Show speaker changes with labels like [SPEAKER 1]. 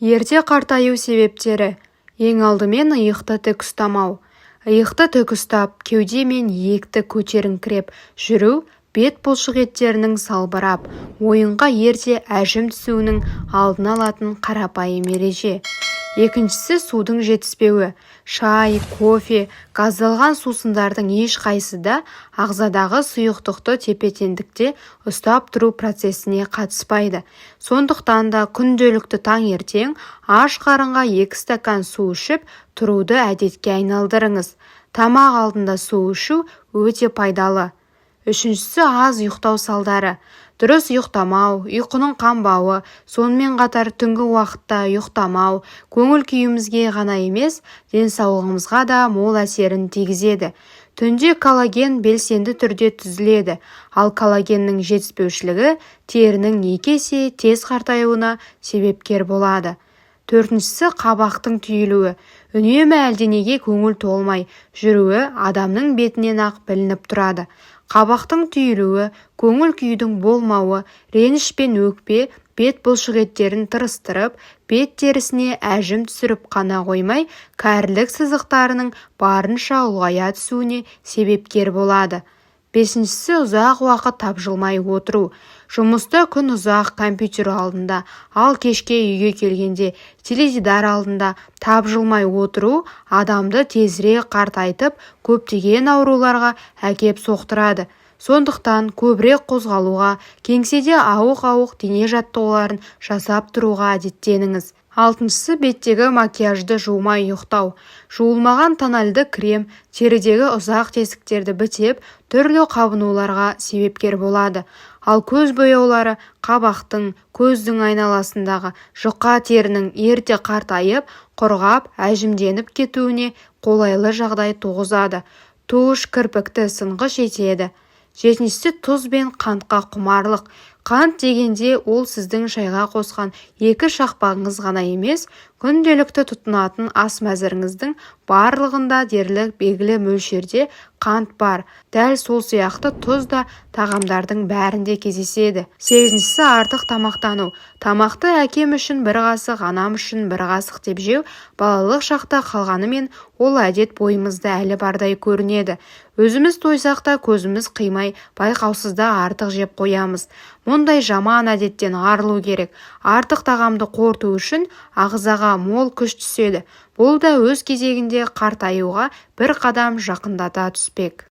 [SPEAKER 1] Ерте қартаю себептері: Ең алдымен, иықты тік ұстамау. Иықты тік ұстап, кеуде мен иекті көтеріңкіреп жүру бет бұлшық еттерінің салбырап, мойынға ерте әжім түсуінің алдын алатын қарапайым ереже. Екіншісі – судың жетіспеуі. Шай, кофе, газдалған сусындардың ешқайсысы да ағзадағы сұйықтықты тепе-теңдікте ұстап тұру процесіне қатыспайды. Сондықтан да күнделікті таңертең аш қарынға 2 стакан су ішіп тұруды әдетке айналдырыңыз. Тамақ алдында су ішу өте пайдалы. Үшіншісі – аз ұйықтау салдары. Дұрыс ұйықтамау, ұйқының қанбауы, сонымен қатар түнгі уақытта ұйықтамау көңіл-күйімізге ғана емес, денсаулығымызға да мол әсерін тигізеді. Түнде коллаген белсенді түрде түзіледі, ал коллагеннің жетіспеушілігі терінің 2 есе тез қартаюына себепкер болады. Төртіншісі – қабақтың түйілуі. Үнемі әлденеге көңіл толмай жүруі адамның бетінен-ақ білініп тұрады. Қабақтың түйілуі, көңіл-күйдің болмауы, реніш пен өкпе бет бұлшықеттерін тырыстырып, бет терісіне әжім түсіріп қана қоймай, кәрілік сызықтарының барынша ұлғая түсуіне себепкер болады. Бесіншісі – ұзақ уақыт тапжылмай отыру. Жұмыста күн ұзақ компьютер алдында, ал кешке үйге келгенде теледидар алдында тапжылмай отыру адамды тезірек қартайтып, көптеген ауруларға әкеп соқтырады. Сондықтан көбірек қозғалуға, кеңседе ауық-ауық дене жаттығуларын жасап тұруға әдеттеніңіз. Алтыншысы – беттегі макияжды жумай ұйықтау. Жуылмаған тональды крем терідегі ұсақ тесіктерді бітеп, түрлі қабынуларға себепкер болады. Ал көз бояулары қабақтың, көздің айналасындағы жұқа терінің ерте қартайып, құрғап, әжімденіп кетуіне қолайлы жағдай туғызады. Тушь кірпікті сынғыш етеді. Жетіншісі – тұз бен қантқа құмарлық. Қант дегенде, ол сіздің шайға қосқан екі шақпағыңыз ғана емес, күнделікті тұтынатын ас мәзіріңіздің барлығында дерлік белгілі мөлшерде қант бар. Дәл сол сияқты тұз да тағамдардың бәрінде кездеседі. Сегізіншісі – артық тамақтану. Тамақты әкем үшін бір қасық, анам үшін бір қасық деп жеу балалық шақта қалғанымен, ол әдет бойымызда әлі бардай көрінеді. Өзіміз тойсақ та, көзіміз қимай, байқаусызда артық жеп қоямыз. Мұндай жаман әдеттен арылу керек. Артық тағамды қорыту үшін ағзаға мол күш түседі. Бұл да өз кезегінде қартаюға бір қадам жақындата түспек.